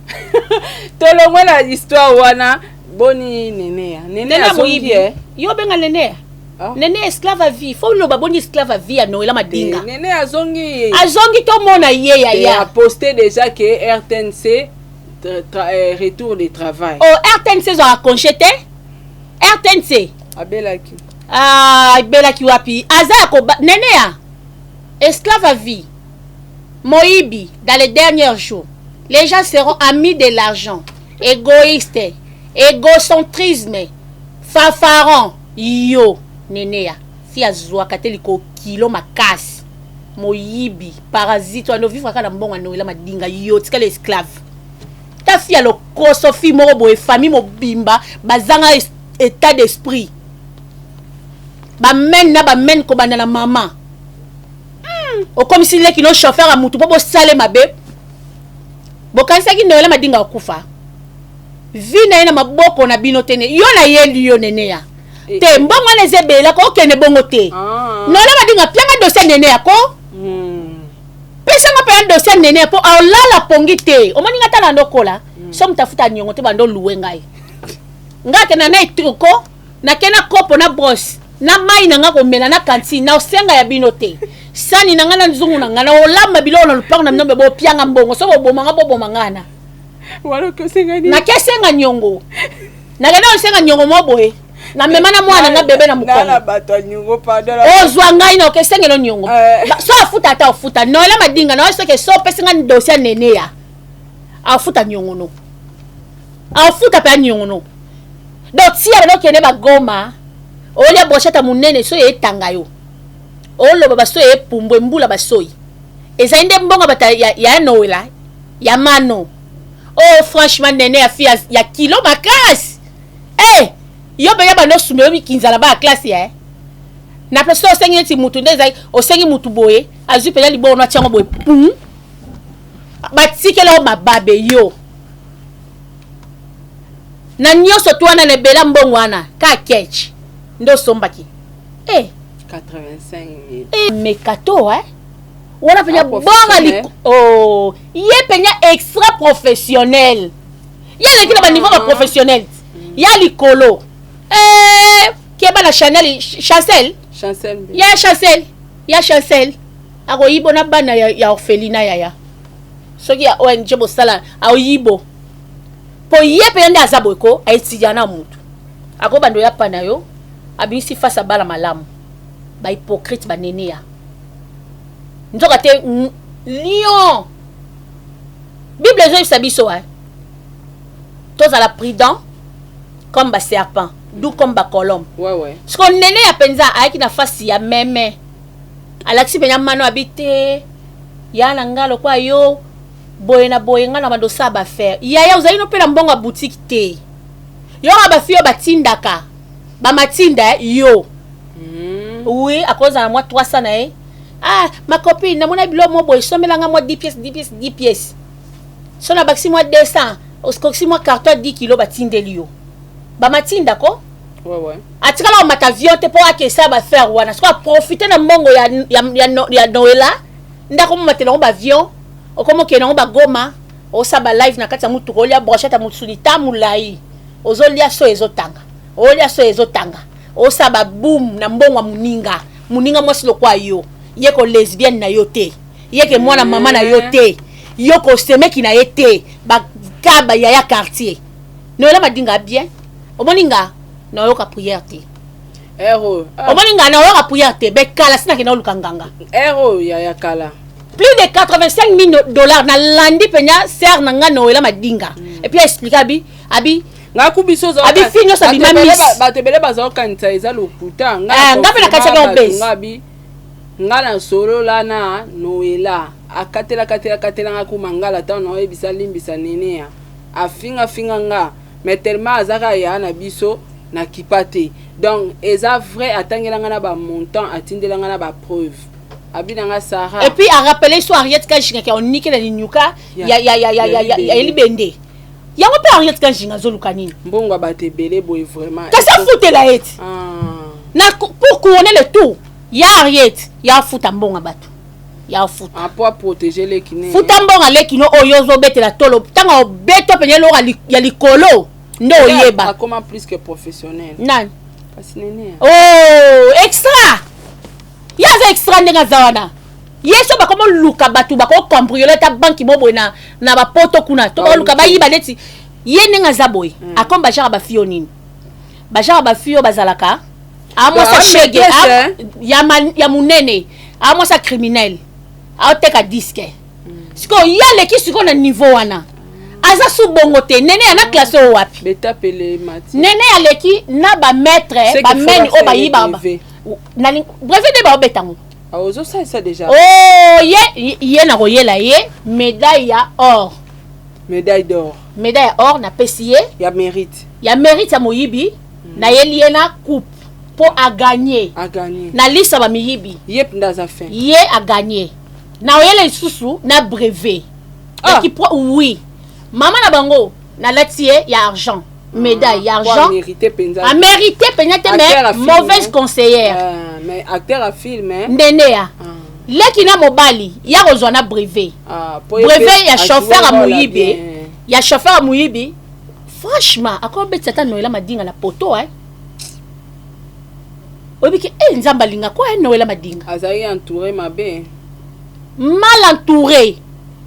Tolongwe na histoire wana. Boni Neneya? Nene Nene azongi. moyibi. Yo obenga Neneya? Ah. Nene esclave à vie, fo loba boni esclave à vie ya Noela Madinga. Nene azongi. Azongi, tomona ye yaya. Aposte déjà ke RTNC retour de travail. O RTNC ezwaka congé te, RTNC. Abelaki. Ah, ebelaki wapi? Aza ya koba. Nene ya esclave à vie, moyibi. Dans les derniers jours, les gens seront amis de l'argent, égoïste, égocentrisme, fanfaron. Yo Neneya fi azwaka te liko kilo makasi, moyibi, parasite wana ovivre kaka na mbongo ya Noela Madinga. Yo tikala esclave ta fi ya lokoso, fi moko boye, famille mobimba bazanga état d'esprit, bamene na bamene kobanda na mama. Okomisi leki no chauffeur ya mutu mpo bosale mabe. Bokanisaki Noela Madinga akufa. Vie na ye na maboko na bino te ne. Yo nayeli yo Neneya. Eh, Te mbongo wana eza ebele ko okende bongo te. Ah. Noela Madinga pianga dossier Neneya ko. Pesa nga mpenza dossier Neneya mpo aolala pongi te. Omoni nga tala ndokola. So moto afuta niongo te bando louer ngai. Nga akenda na etoko nake na kopo na brosse na mai na nga komela na cantine na osenga ya bino te. Sani na nga na nzungu na nga na olamba biloko na lopango na bino mbe bopianga mbongo so boboma nga boboma nga na. Wana okosenga nini? Nakesenga niongo. Nakenda kosenga niongo mo boye. Namema na mwana nga bebe na Nala mokongo. bato ya niongo pardon. Ozwa ngai na okesengelo niongo. Eh. So afuta ata ofuta. Noela Madinga na soki so opesi nga dossier Neneya. Afuta niongo no. Afuta pe niongo no. Donc tia bino okende bagoma. Olia brochette ya monene so etanga yo. Oloba basoyi epumbwe mbula basoyi. Ezali nde mbongo bata ya, ya Noela ya mano. Oh franchement Nene ya fille ya, ya kilo makasi. Eh yo mpenza bando osumba yo mikinza na ba classe ya. Na place osengi neti mutu nde ezali osengi mutu boye azwi mpenza liboko no atiango boye pum. Batikela yo mababe yo. Na nyonso tu wana na ebela mbongo wana ka ketch nde osombaki. Eh 85 000. Eh, mekato eh wana mpenza Ah, bonga professionnel. oh ye mpenza extra professionnel ye aleki na baniveau ba professionnel ya likolo eh, keba na chanel chancel Chancel Mbe. ya chancel ya chancel akoyibo na bana ya, ya orphelina yaya soki ya ong bosala aoyibo mpo ye mpenza nde aza boye ko aetidia na mutu akobanda oya pa na yo abimisi face ya bala malamu bahypocrite baneneya nzoka te lion bible ezoyebisa biso eh? Tozala prudent comme baserpent doux comme bacolombe. Ouais, ouais. Siko nene ya mpenza ayaki na fasi ya meme alakisi mpenza mano abi te ya na nga lokwa yo boye na boye nga na bando osala baaffaire yaya ozali no mpe na mbongo ya boutique te yo nga bafi oyo batindaka bamatinda eh, yo oui akozala na mwa 300 na ye ah ma copine namona biloko mo boye sombela nga mwa 10 pièces 10 pièces 10 pièces so nabakisi mwa 200 osikokisi mwa carton ya 10 kilo batindeli yo bamatinda ko. Ouais, ouais. Atikala komata avion te mpo akesa baaffaire wana siko aprofite na mbongo ya, ya, ya, no- ya Noela nde akomomatela yango baavion okomokende yango bagoma osala balive na kati ya motuka olia brochette ya mosuni ta molai ozolia so ezotanga olia so ezotanga osala baboom na mbongo ya moninga moninga mwasi lokwa yo ye ko lesbienne na yo te ye ke mwana mama na yo te yo kosemeki na ye te bakaba yaya quartier Noela Madinga bien omoni nga nayoka prière te. Ero. Ah. Omoni nga nayoka prière te bekala sinake naoluka nganga. Ero ya ya kala. Plus de 85 000 dollars nalandi mpenza ser na nga Noela Madinga. Et puis explique abi abi nga ku biso oza Abi fi nyonso abima miss. Bato ebele bazokanisa eza lokuta. Nga Eh, nga mpe nakanisaki yango base. Nga bi nga na solola na Noela akatela katela katela nga ku mangala ntango naoyebisa limbisa Neneya afinga finga nga mais tellement azaka ya na biso na kipa te donc eza vrai atangela nga na ba montant atindela nga na ba preuve abi na nga Sarah. Et puis a rappelé so Henriette Kajinga ke onike na linyuka ya ya ya ya ya ya libende yango mpe Henriette Kajinga azoluka nini mbongo ya bato ebele boye vraiment kasi afutela ye ti Ah. na pour couronner le tout ya Henriette ya afuta mbongo ya bato ya afuta. Ah, po aprotéger leki ne futa mbongo aleki no oyo ozobetela tolo ntango obeto mpenza eloko ya likolo nde oyeba akoma plus que professionnel nani kasi nene oh extra ye aza extra ndenge aza wana ye so bakomoluka bato bakocambriole ata banki mo boye na, na bapoto kuna to bakoluka bayiba neti ye ndenge aza boye akomi bajara bafio nini bajara bafio bazalaka amwasa Ah, shege maîtresse, hein? ya monene amwasa criminel aoteka diske sikoyo ye aleki sikoyo na niveau wana aza su bongo te nene ya na classe oyo wapi betapele mati nene aleki na bamaître C'est qu'il faut bameni oyo basala bayiba brevet. Brevet nde baobeta yango. Ah, ozosalisa déjà. Oh, ye ye na koyela ye médaille ya or. Médaille d'or. Médaille ya or napesi ye ya mérite. Ya mérite ya moyibi nayeli ye na coupe. Mpo aganye Aganye. na liste ya bamiyibi. Ye mpenza aza fin. Ye aganye na oyele lisusu na brevet. Ah. Oui, mama na bango nalati ye ya argent, médaille ya Po argent. amérité mpenza. Amérité mpenza te. Acteur Mais ya film, mauvaise hein. conseillère. Ah, mais acteur ya film, hein? Ndene ya leki na mobali ya kozwa na brevet. Ah, po ye Brevet mpe ya ajouer chauffeur ya rôle moyibi. bien. Ya chauffeur ya moyibi, franchement akobetisa ata Noela Madinga na poto, eh. Oyebi ke e Nzambe alingako e Noela Madinga. Azalaki entouré mabe. Mal entouré.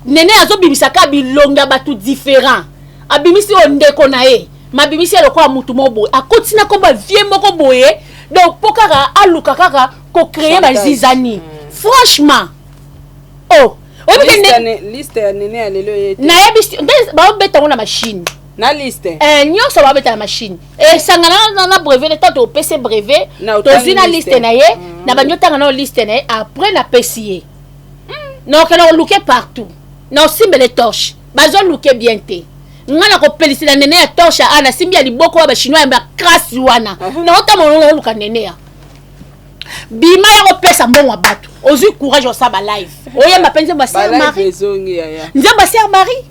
Nene azobimisaka bilongi ya bato différent. Abimisi oyo ndeko na ye, mabimisi ye lokola mutu moko boye, akoti na kombo ya vie moko boye, donc mpo kaka aluka kaka kocréer Chantage. bazizani. Franchement, oh, oyebi ke Liste ya liste ya Nene ya lelo ye te. Nayebi nde baobeta yango na machine. Na liste. Eh, nyonso babeta na machine, esangana na brevet. Le tanto opesi brevet, Na otangi tozwi na liste. liste na ye, na bandi otanga nao liste na ye. Après napesi ye, nakokende koluke partout na osimbele torche, bazoluke bien te. Nga na kopelisela Nene ya torche a nasimbi ya liboko ya bachinois ya bakrasi wana, naotambola naoluka Nene ya bima ya kopesa mbongo ya bato. Ozwi courage, osala balive, oyemba mpe nzembo ya Sœur Balive Marie. Ezongi yaya. Nzembo ya Sœur Marie,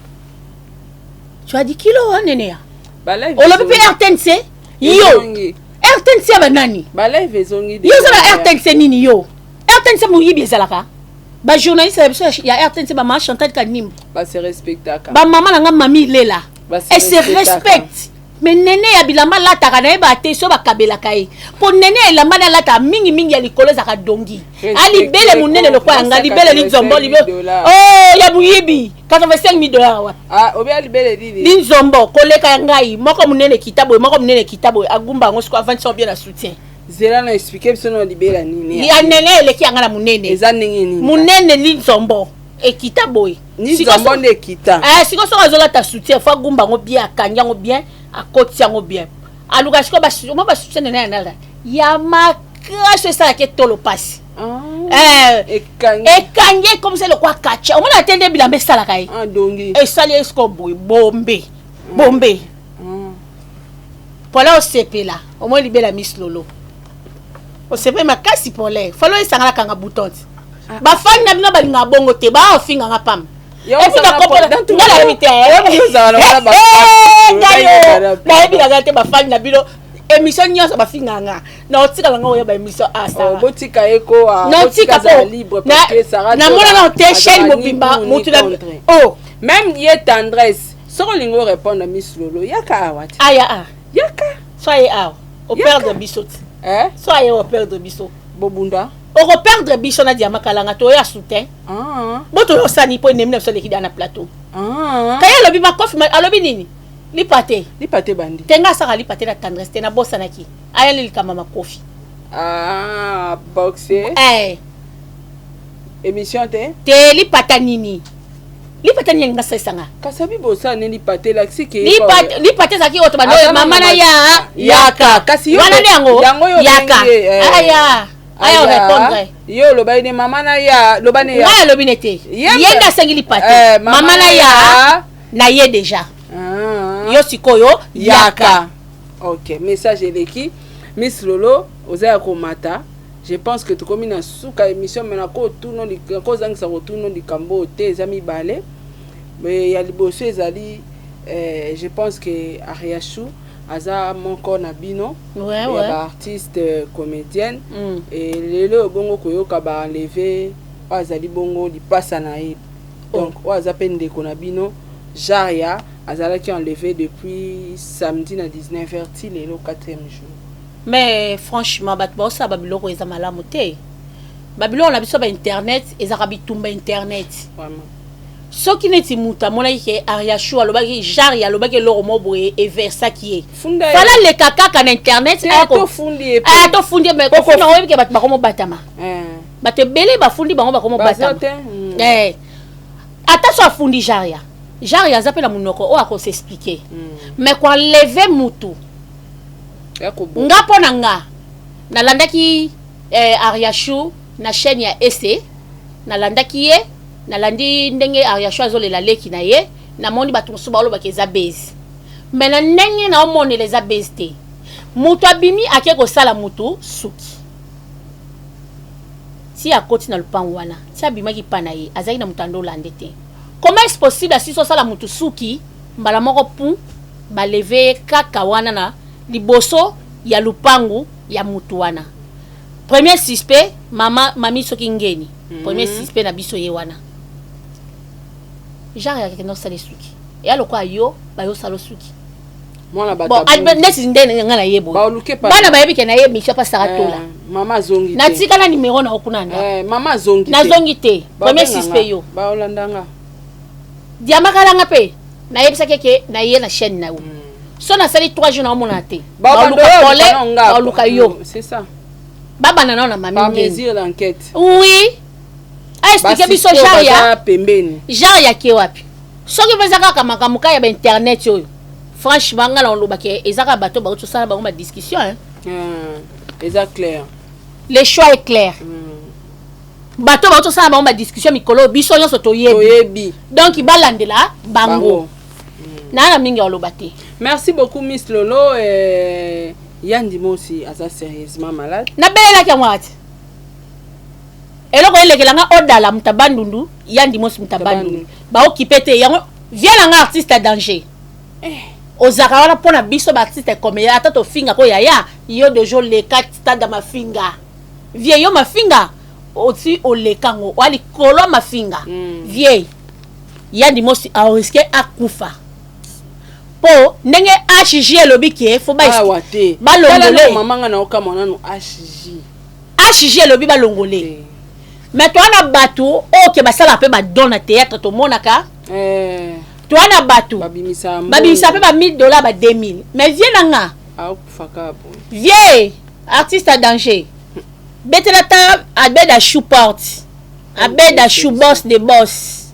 tu as dit kilo wa Nene ya Balive olobi mpe ezongi. RTNC yo. Ezongi. RTNC ya banani? Balive ezongi. Yo oza na RTNC nini? Yo RTNC moyibi ezalaka. Bajournaliste na biso ya RTNC, bamama Chantal Kanimbo, Base respectaka. Bamama na nga, mami Lela, Base elle se respectaka. respecte. Mais Nene ya bilamba alataka, nayeba te so bakabelaka ye, mpo Nene ya elamba nde alataka mingimingi ya likolo ezalaka dongi. Alibele monene lokola ya nga, libele linzombo, libele oh ya moyibi, 85 000 dollars wapi? Ah, obi alibele nini? Linzombo koleka ya ngai moko, monene ekita boye, moko monene ekita boye, agumba yango siko, avandisi yango bien na soutien. Zela na explique biso na libela nini. Ya Nene eleki yanga na monene. Eza ndenge nini? Monene, linzombo ekita boye. Linzombo nde ekita. Eh, sikoyo soki azolata soutien, fo agumba yango bien, akangi yango bien, akoti yango bien, aluka sikoyo mo basoutien Nene ya nala ya makasi esalaka etolo pasi. Eh, ekangi. Ekangi, ekomisa lokwa kacha. Omona te nde bilamba esalaka ye. Ah, dongi. Esali ye sikoyo boye, bombe bombe pola. Osepela, omoi libela Miss Lolo, osepeli makasi. Pole falo esangala, kanga bouton ti bafani na bino balingaka bongo te, baofinganga pamba. Nga nayebi te, ngai nayebi nanga te. Bafani na bino, émission nyonso bafinganga na otikala nga oyeba émission asala. Botika ye ko. Naotika po namona na te chaîne mobimba mutu na oh. Même ye Tendresse, soki olingi orépondre Miss Lolo, yaka awa te. Aya a Yaka. So aye awa, operdre biso ti. Eh? So aye, operdre biso. Bobunda. Okoperdre biso na diama kalanga, toya soutien. Ah. Bo toyosani mpo enemi na biso aleki da na plateau. Ah. Kaye alobi makofi, alobi nini, lipa te. Lipa te bandi. Te, nga asaka lipa te na Tendresse te, nabosanaki ayali likambo makofi. Ah, boxe. Eh. Émission te. Te, lipata nini, lipata nini alinga asalisanga? Kasi abi bosala nini, lipa te elakisi ke Lipata ezalaki oyo tobanda oyo mama na ya yaka. Kasi wana nde yango. Yango yo. Yaka, aya aya orépondre. Yo olobaki ne mama na ya, loba ne ya. Ngai alobi ne te, ye nde asengi lipa te, mama na ya na ye déjà. Yo sikoyo yaka. Ok, message eleki. Miss Lolo, oza ya komata. Je pense que tokomi na suka émission, mais nakozangisa kotuna likambo oyo te. Eza mibale. Mais ya liboso ezali je pense que Ariachou aza moko na bino ya baartiste comédienne. E lelo bongo koyoka baenlever oyo azali bongo lipasa na ye, donc oyo aza mpe ndeko na bino Jaria, azalaki enlevé depuis samedi na 19h ti lelo 4e jour. Mais franchement, bato baosala babiloko eza malamu te. Babiloko na biso bainternet ezalaka bitumba internet. Vraiment. Soki neti moto amonaki ke Ariashu alobaki, Jari alobaki eloko mo boye, eversaki ye, Funda ye. fala leka kaka na internet. Te, tofundi ye pe. Aya tofundi ye, mais kofunda, oyebi ke bato bakomobatama. Bato ebele bafundi bango, Baza bakomobatama. te. Eh, ata so afundi Jaria, Jaria aza mpe na monoko oyo akosexpliquer. Mais koenlever mutu Ya kobo. Nga mpo na nga, nalandaki Ariashu na chaîne ya ese, nalandaki ye, nalandi ndenge Ariashu azolela leki na ye. Namoni bato mosusu baolobaka eza base, mais na ndenge naomonela eza base te. Moto abimi ake kosala moto suki. Ti akoti na lopango wana, ti abimaki pa na ye, azalaki na moto andolande te. Comment est-ce possible asisi osala moto suki mbala moko pum ba leve ye kaka wana na liboso ya lupangu ya mutu wana. Premier suspect mama mami soki ngeni. Premier suspect na biso ye wana. Genre ya kende osala suki. Eya lokola yo bayo sala suki. Mwana bato Bon, abungi. neti nde nga na ye boye. Baoluke pa- Bana bayebi ke na ye mission pa Sarah Eh, Tola. mama azongi te. Natika na numero na yo kuna na ndako. Eh, mama azongi te. Nazongi te. Premier Babenga suspect nga. yo. Baolanda nga. Diamant kalanga pe nayebisaki ke na ye na chaîne na yo. So nasali 3 jours na omona te. Baobanda Baoluka oyo pole, oluka na nga. baoluka yo. C'est ça. Babanda nao na mami Par ngeni. mesure d'enquête. Oui. A expliquer biso Basuspect genre ya baza pembeni. genre ya ke wapi. Soki mpe eza kaka makambo kaka ya ba internet oyo. Franchement nga na olobaki eza kaka bato bauti osala bango ba discussion hein. Eza clair. Le choix est clair. Bato bauti osala bango ba discussion mikolo biso nyonso toyebi. Toyebi. Donc balandela bango. Bango. Na na mingi oloba te. Merci beaucoup Miss Lolo. Yandi Mosi aza sérieusement malade. Nabelelaki yango ati. Eloko elekela nga odala muta bandundu, Yandi Mosi muta bandundu. Ba occupé te yango viens na nga artiste à danger. Ozaka wana pona biso ba artiste comédien ata to finga ko yaya yo dejo leka stade mafinga. Vieux yo mafinga oti oleka ngo wali kolo mafinga. Vieux Yandi Mosi a risqué akufa. Po ndenge HJ elobi ke faut ba Awa te. ba Tala longole. nanu mama nga na okamwa nanu HJ. HJ elobi ba longole. Mais toi na bato oyo ke basala pe ba don na théâtre tomonaka. Toi na bato babimisa mbongo. Babimisa pe ba 1000 dollars ba 2000. Mais vieux na nga. Aokufa kaka boye. Vieux artiste à danger. Betela ta Abed Achou porte. Abed Achou boss de boss.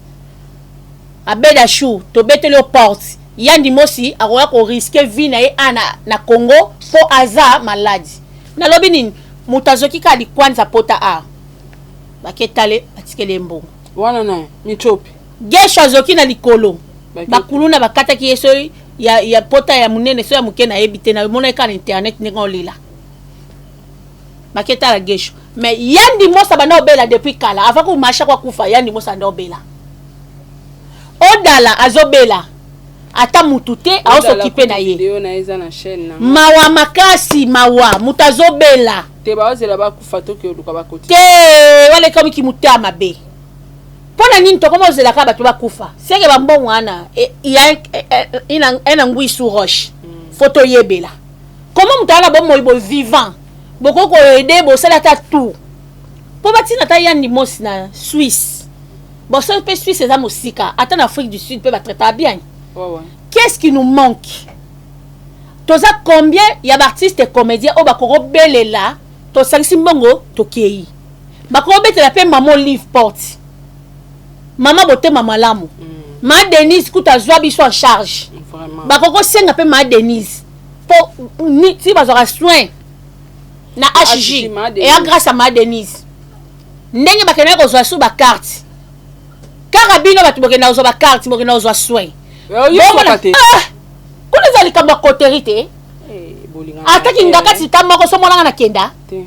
Abed Achou to beteli yo porte. Yandi Mosi akoya ko risquer vie na ye ana na Congo po aza malade. Nalobi nini? Moto azoki kaka likwanza pota a. Baketale batikeli ye mbongo. Wana na Michopi. Gesho azoki na likolo. Bakete. Bakuluna bakataki ye soki ya pota ya munene so ya moke nayebi te, na monaki kaka na internet ndenge olela. Baketala Gesho. Mais Yandi Mosi abanda obela depuis kala, avant ko marcher kwa kufa Yandi Mosi abanda obela. Odala azobela. Ata mutu te, Odala aosokipe na kutu ye. Video na eza na chaîne na. Mawa makasi mawa, mutu azobela. Te baozela bakufa toke oluka bakoti. Te wale komi ki mutu ya mabe. Pona nini tokoma ozela kaka bato bakufa? Seke ba mbongo wana, e, il y a un anguille sous roche. Faut toyebela. Comment mutu ana bomoi bo vivant? Boko ko aider, bosala ata tout. Po batina ta Yandi Mosi na Suisse. Bon, ça peut Suisse eza mosika. Ata na Afrique du Sud peut ba traiter bien. Ouais, ouais. Qu'est-ce qui nous manque? Toza combien ya ba artistes et comédiens oyo bakoko belela, tosangisi mbongo tokei. Bakoko betela pe maman Olive porte. Maman botema malamu. Ma Denise kuta zwa biso en charge. Vraiment. Bakoko senga pe ma Denise. Po ni ti bazwaka soin na HJ, HJ. Ma Et à Denise. grâce à ma Denise. Ndenge bakendaki kozwa su ba carte. Kaka bino bato bokenda kozwa ba carte, bokenda kozwa soin. Yo Bongo soka na- te. Ah! Kuna eza likambo ya coterie te. Eh, bolinga Ata na kingaka te. ti moko so monanga na kenda. Te.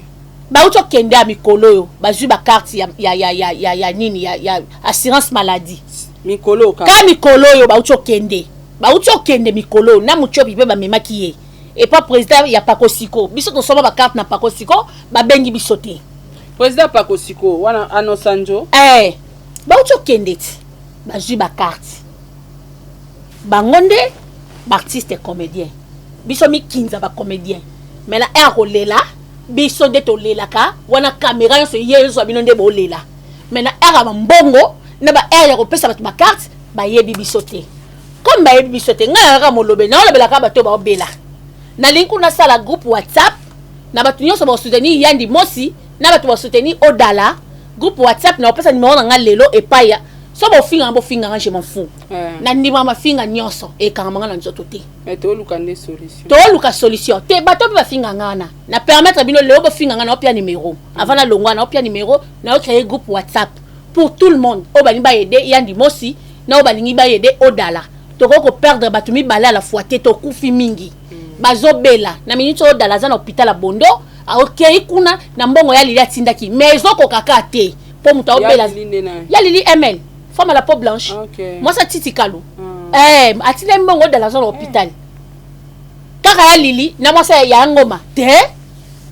Bauti okende ya mikolo oyo, bazwi ba carte ya, ya, ya, ya, ya, ya nini, ya, ya assurance maladie. Mikolo ka. Ka mikolo oyo bauti okende. Bauti okende mikolo oyo, na Mutiopi pe bamemaki ye. Et pas président ya Pakosiko. Biso tosomba ba carte na Pakosiko, babengi biso te. Président Pakosiko wana Anosanjo. Bauti okende ti. Bazwi ba carte. Bango nde ba artiste comédien. Biso mikinza ba comédien. Mais na air kolela, biso nde tolelaka, wana caméra nyonso ye nyonso bino nde bolela. Mais na air ya mbongo, na ba air ya kopesa bato ba carte, bayebi biso te. Comme bayebi biso te, ngai nayaka molobe, naolobelaka bato baobela. Nalingi kuna sala groupe WhatsApp na bato nyonso ba soutenir Yandi Mosi, na bato ba soutenir Odala, groupe WhatsApp na opesa numéro na ngai lelo epai ya so bofinga nga, bofinga nga, je m'en fous. Na ndima mafinga nyonso ekangama nga na nzoto te. Mais toluka nde solution. Toluka solution. Te bato mpe bafinga nga wana. Na permettre bino lelo bofinga nga na opia numéro. Avant na longwa na opia numéro, na créer groupe WhatsApp pour tout le monde. Oyo balingi ba aider Yandi Mosi, na oyo balingi ba aider Odala. Tokoki ko perdre bato mibale à la fois te, tokufi mingi. Bazobela na minute oyo, Dala aza na hôpital ya Bondo, akei kuna na mbongo ya Lili atindaki, mais ezokoka kaka te mpo moto aobela. Ya Lili ml, femme à la peau blanche, mwasi atiti kalu. Eh, atindaki mbongo, Odala aza na hôpital kaka ya Lili na mwasi ya ngoma te.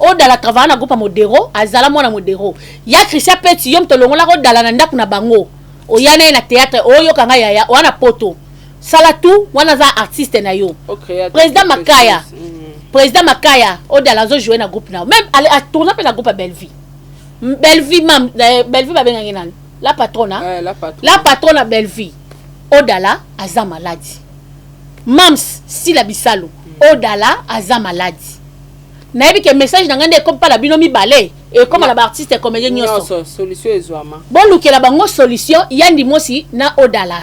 Odala travailla na groupe ya Modero, azala mwana Modero ya Christian Peti. Yo moto olongolaka Odala na ndako na bango, oya na ye na théâtre, oyoka ngai yaya oya na poto, sala tout wana, aza artiste na yo. Président Makaya, président Makaya, Odala azojoue na groupe na yo, même atourna mpe na groupe ya Bellevie. Bellevie mam, Bellevie babengaki nani, la patronne? Eh, la patronne. La patronne ya Bellevie. Odala aza maladi. Mams Sila Bisalo, Odala aza maladi. Nayebi ke message na ngai nde ekomi mpa na bino mibale, ekóma na baartiste comédien nyonso. Solution ezwama. Bolukela bango solution, Yandi Mosi na Odala.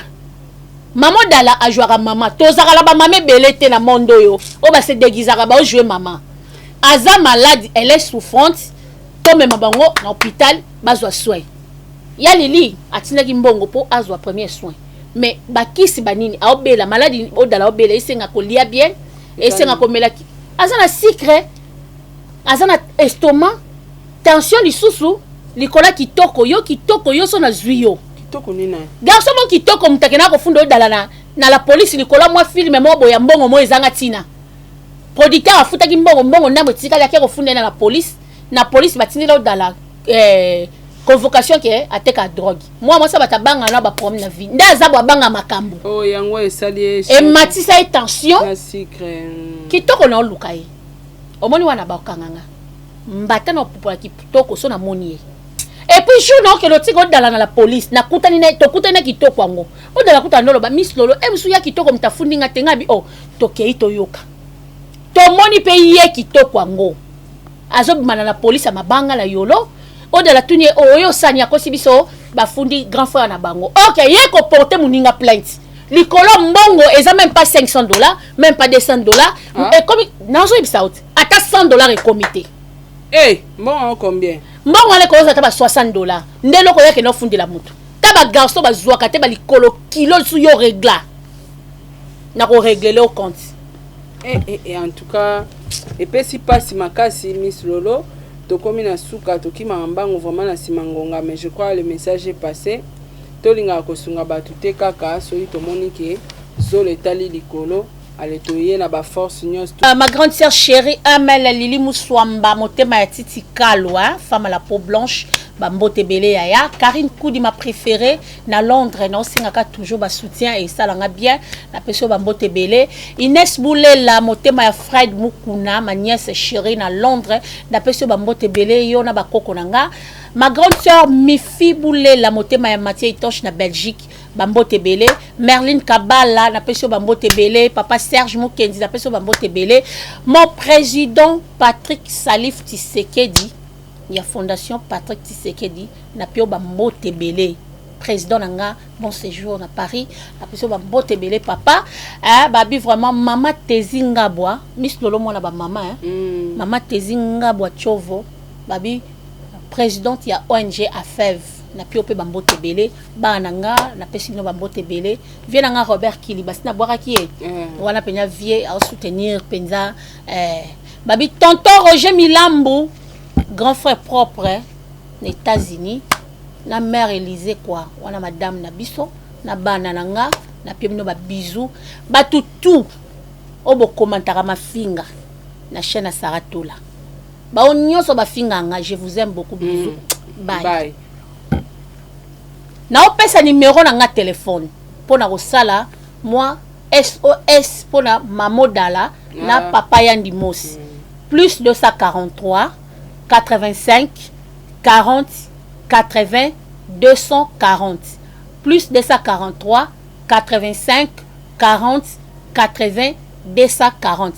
Mama Odala azwaka mama, tozalaka na bamama ebele te na monde oyo, oyo base déguisaka baojouer mama. Aza malade, elle est souffrante, tomema bango na hôpital bazwa soin. Ya Lili atindaki mbongo mpo azwa premier soin, mais bakisi banini, aobela maladi. Odala aobela, esenga kolia bien, esenga komela. Aza na sucre, aza na estomac, tension lisusu likolo ya kitoko. Yo kitoko, yo so nazwi yo. Kitoko nini? Garçon mo kitoko, moto akendaka kofunda Odala na la police likolo ya mwa film moko boye ya mbongo moko ezanga ntina. Producteur afutaki mbongo, mbongo ndambo etikali, ake kofunda ye na la police. Na police batindeli Odala convocation ke ateka drogue. Mwa mwasi bato abanga na baproblème na vie nde aza bo, abanga makambo. Oh, yango esali ye. Ematisa ye tension. Na sucre. Kitoko na oluka ye, omoni wana bakanganga mbata na opupola kitoko so namoni ye. Et puis jour na okende otika Odala na la police, nakutani na tokutani na kitoko yango. Odala kutana ndoloba Miss Lolo e mosu ya kitoko, moto afundi nga te. Nga bi o tokei, toyoka, tomoni mpe ye kitoko yango azobima na la police ya mabanga na yolo. Odala tuni ye: oyo osani akosi biso, bafundi grand frère na bango. Ok, ye koporte moninga plainte likolo mbongo eza même pas 500 $, même pas 200 $. Ah. Ekomi, nazoyebisa yo te, ata 100 $ ekomi te. Eh, mbongo yango combien? Mbongo wana ekozala ata ba 60 $ nde eloko oyake na ofundela motu. Ta bagarçon bazwaka te balikolo kilo lisusu, yo régla na korégler o compte. Eh, eh, eh, en tout cas epesi mpasi makasi. Miss Lolo, tokomi na suka, tokimaka mbangu vraiment na nsima ngonga, mais je crois le message est passé. Tolingaka kosunga bato te kaka soki tomoni ke zolo etali likolo, ale toye na baforce nyonso. Ma grande sœur chérie Amel Lili Muswamba, motema ya Titi Kalwa, femme à la peau blanche, bambote ebele yaya. Karine Koudi, ma préférée na Londres, naosengaka toujours basoutien esalanga bien, napesi yo bambote ebele. Ines Bulela, motema ya Fred Mukuna, ma nièce chérie na Londres, napesi yo bambote ebele, yo na bakoko na nga. Ma grande sœur Mifi Bulela, motema ya Mathieu Itoche na Belgique, bambote ebele. Merline Kabala, napesi yo bambote ebele. Papa Serge Mokenzi, napesi yo bambote ebele. Mon président Patrick Salif Tisekedi ya Fondation Patrick Tisekedi, napi yo bambote ebele. Président na nga, bon séjour na Paris, napesi yo bambote ebele papa. Eh, babi vraiment mama Tezi Ngabwa, Miss Lolo, mwana bamama, eh? Mama Tezi Ngabwa Tchovo, babi présidente ya ONG AFEV, napi yo mpe bambote ebele. Bana na nga, napesi bino bambote ebele. Vie na nga Robert Kili, basi nabwakaki ye wana mpenza, vie aosoutenir mpenza, eh, babi tonton Roger Milambu, grand frère propre na États-Unis, na mère Élysée quoi wana, madame na biso na bana na nga, napie bino babizu. Bato tout oyo bokomantaka mafinga na chaîne ya Sara Tola, bao nyonso bafinga nga, je vous aime beaucoup, bisous. Bye, bye. Naopesa nimero na nga telefone mpo na kosala mwa SOS mpo na Mamodala na papa Yandi Mosi: plus 243 85 40 80 240, plus 243 85 40 80 240.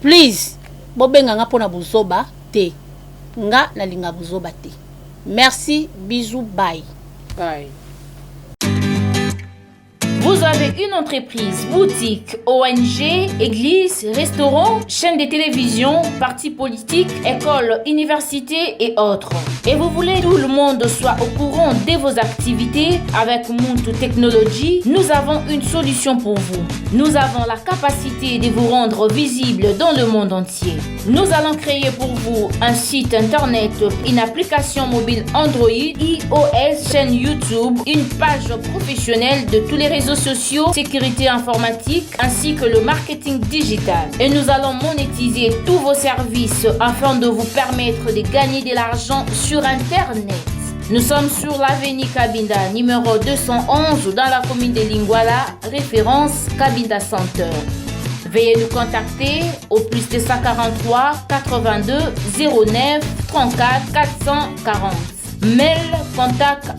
Please, bobenga nga mpona bozoba te, nga nalinga bozoba te. Merci, bisous, bye. Bye. Vous avez une entreprise, boutique, ONG, église, restaurant, chaîne de télévision, parti politique, école, université et autres. Et vous voulez que tout le monde soit au courant de vos activités avec Muntu Technology, nous avons une solution pour vous. Nous avons la capacité de vous rendre visible dans le monde entier. Nous allons créer pour vous un site internet, une application mobile Android, iOS, chaîne YouTube, une page professionnelle de tous les réseaux sociaux, sécurité informatique ainsi que le marketing digital. Et nous allons monétiser tous vos services afin de vous permettre de gagner de l'argent sur Internet. Nous sommes sur l'avenue Kabinda, numéro 211, dans la commune de Lingwala, référence Kabinda Center. Veuillez nous contacter au plus 243 82 09 34 440. Mail contact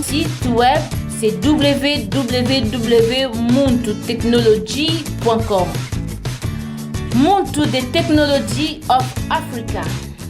site web c'est www.muntutechnology.com. Muntu the Technology of Africa.